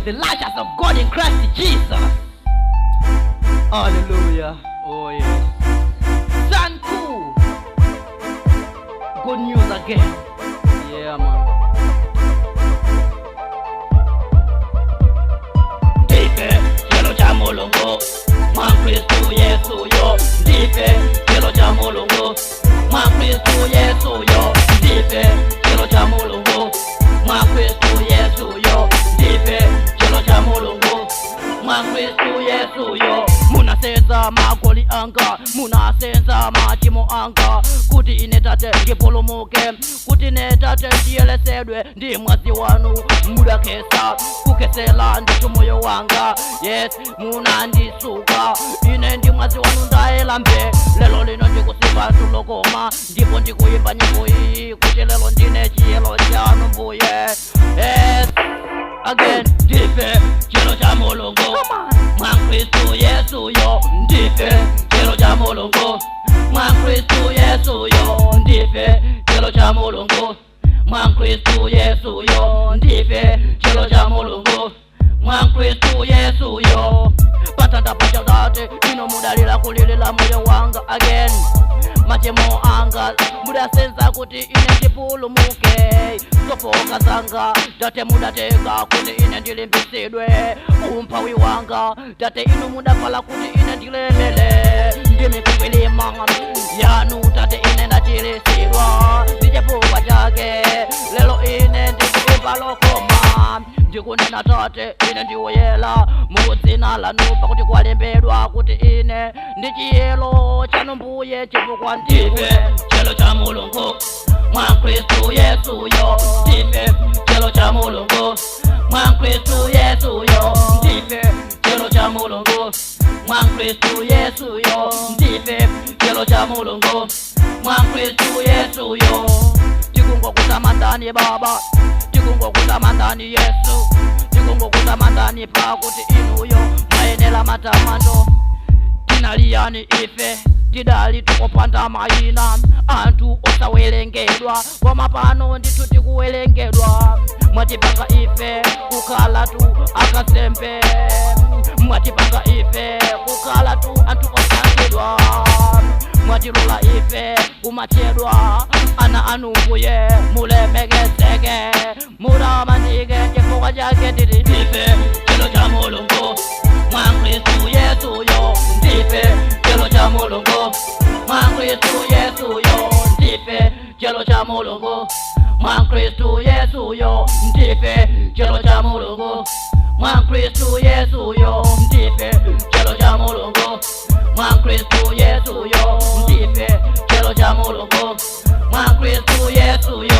The righteous of God in Christ Jesus. Hallelujah. Oh yes. Sanku. Good news again. Yeah, man. Ndife chiyero cha Mulungu mwa Kristu Yesu yo. Ndife chiyero cha Mulungu mwa Kristu Yesu yo. Ndife chiyero cha Mulungu mwa Kristu Yesu yo. Ndife chiyero cha Mulungu mwa Kristu Yesu yo. Munasenza magoli anga, munasenza machimo anga, kuti ine tate ndipulumuke, kuti ine tate ndiyelesedwe ndi mwazi wanu. Mudakesa kukesela nditu moyo wanga. Yes, munandisuka ine ndi mwazi wanu, ndayela mbe. Lelo lino ndikusimba tulokoma, ndipo ndikuyimba nyimbo iyi kuti lelo ndine chiyelo chanu mbuye. Yes, again. Ndife chiyero cha Mulungu mwa Kristu Yesu yo. Ndife chiyero cha Mulungu mwa Kristu Yesu yo. Ndife chiyero cha Mulungu mwa Kristu Yesu yo. Ndife chiyero cha Mulungu mwa Kristu Yesu yo. Patanda pachadate ino mudalira kulilila moyo wanga again. Machimo anga mudasenza kuti ine ndipulumuke. Zofoka zanga tate mudateka kuti ine ndilimbisidwe. Umphawi wanga tate inu mudavala kuti ine ndilemele. Ndimikwilima yanu tate ine ndachilisidwa. Ndichifukwa chake lelo ine ndikuimba lokoma, ndikunena tate ine ndiwoyela mudzina lanu, pakuti kwalembedwa kuti ine ndi chiyelo chanu mbuye, chifukwa Ndife ndife chiyero cha Mulungu mwa Kristu Yesu yo. Ndife chiyero cha Mulungu mwa Kristu Yesu yo. Ndife chiyero cha Mulungu mwa Kristu Yesu yo. Ndife chiyero cha Mulungu mwa Kristu Yesu yo. Tikungokutamandani baba, tikungokutamandani Yesu, tikungokutamandani pakuti inuyo mwayenera matamando. Tinaliyani ife? Tidali tikopanda mayina, anthu osawerengedwa, koma pano ndithu tikuwerengedwa. Mwatipanga ife kukhala tu akazembe, mwatipanga ife kukhala tu anthu osankhidwa, mwatilola ife kumachedwa ana anu mbuye. Mulemekezeke, mutamandike, chifukwa chake tili Ndife chiyero cha Mulungu mwa Kristu Yesu yo. Ndife chiyero cha Mulungu mwa Kristu Yesu yo. Ndife chiyero cha Mulungu mwa Kristu Yesu yo. Ndife chiyero cha Mulungu mwa Kristu Yesu yo. Ndife chiyero cha Mulungu mwa Kristu Yesu yo. Ndife chiyero cha Mulungu mwa Kristu Yesu yo.